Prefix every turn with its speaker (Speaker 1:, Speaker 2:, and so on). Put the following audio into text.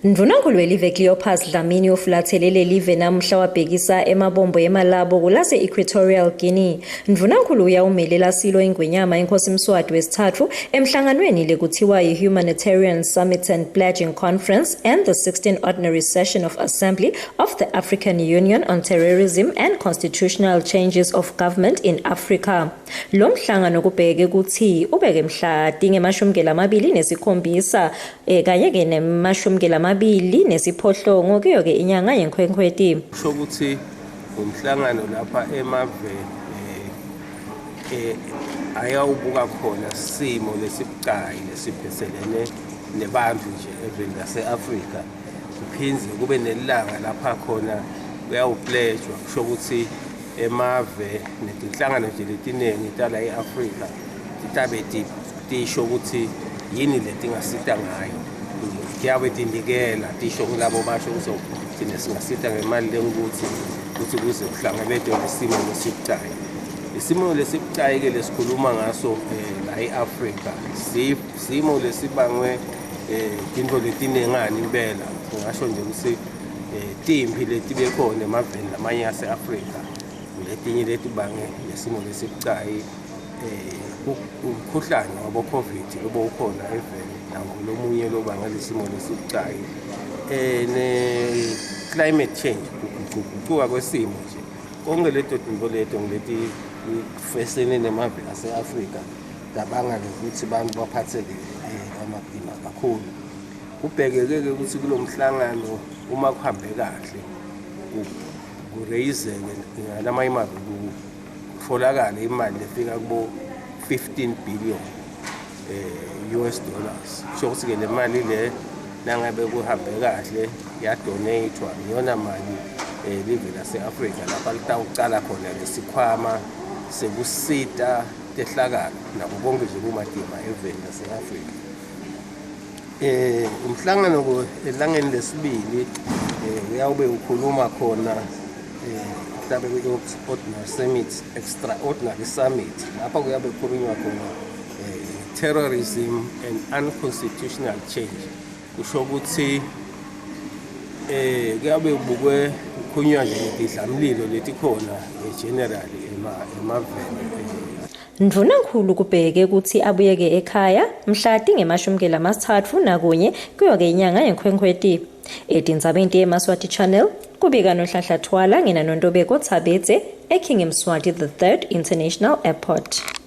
Speaker 1: Ndvunankhulu welive Cleopas Dlamini ufulathele lelive namuhla wabhekisa emabombo emalabo kulase-Equatorial Guinea. Ndvunankhulu uyawumelela Silo Ingwenyama Inkosi Mswati wesithathu emhlanganweni lekuthiwa yi-Humanitarian Summit and Pledging Conference and the 16th Ordinary Session of Assembly of the African Union on Terrorism and Constitutional Changes of Government in Africa. Lo mhlangano kubheke ukuthi ubeke mhla tingemashumi lamabili nesikhombisa eh, kanye ke nemashumi lamabili nesiphohlongo kuyo ke inyanga yeNkhwenkhweti.
Speaker 2: Kusho ukuthi umhlangano lapha emave eh, eh ayawubuka khona simo lesibucayi lesiphethelene nebantu nje eveni lase-Afrika kuphindze kube nelanga lapha khona kuyawuplejwa kusho ukuthi emave netinhlangano nje letiningi tala e-Afrika titabe tisho ukuthi yini letingasita ngayo tiyabe tinikela tisho kulabo basho ukuthi thina singasita ngemali lengukuthi ukuthi kuze kuhlangabetwe nesimo lesibucayi. Isimo lesibucayi-ke lesikhuluma ngaso um la e-Afrika simo lesibangwe um tintfo letinengani impela ngingasho nje ukuthi um timphi letibe khona emaveni lamanye ase-Afrika letinye letibange lesimo lesibucayi um umkhuhlane wabo-COVID lobo ukhona eveni nawo lomunye lobanga lesimo lesibucayi um ne-climate change kuguquguquka kwesimo nje konke leto tintfo leto ngileti fesene nemave ase-Afrika cabanga-ke ukuthi bantu baphatheke kamatima kakhulu. Kubhekeke-ke ukuthi kulo mhlangano uma kuhambe kahle kureyizeke ngalamanye amazwi kutholakale imali lefika kubo 15 billion eh US dollars. Kusho ukuthi-ke le mali le nangabe kuhambe kahle yadonatwa iyona mali eh live lase-Afrika lapha litawucala khona lesikhwama sekusita tehlakalo nabo bonke nje bumatima eveni lase-Afrika. Eh umhlangano elangeni lesibili eh uyawube ukhuluma khona eh mhlawumbe kwi-ordinary summit extraordinary summit lapha kuyabe kukhulunywa khona eh, terrorism and unconstitutional change kusho ukuthi eh kuyabe kubukwe kukhulunywa nje ngedidlamlilo letikhona eh, generally emaveni eh.
Speaker 1: Ndvunankhulu kubheke kutsi abuyeke ekhaya mhla tingemashumi lamasithatfu nakunye kuyo-ke inyanga yeNkhwenkhweti. Etindzabeni teMaswati Channel, kubika Nonhlanhla Thwala nginanontobeko Tsabedze eKing Mswati III International Airport.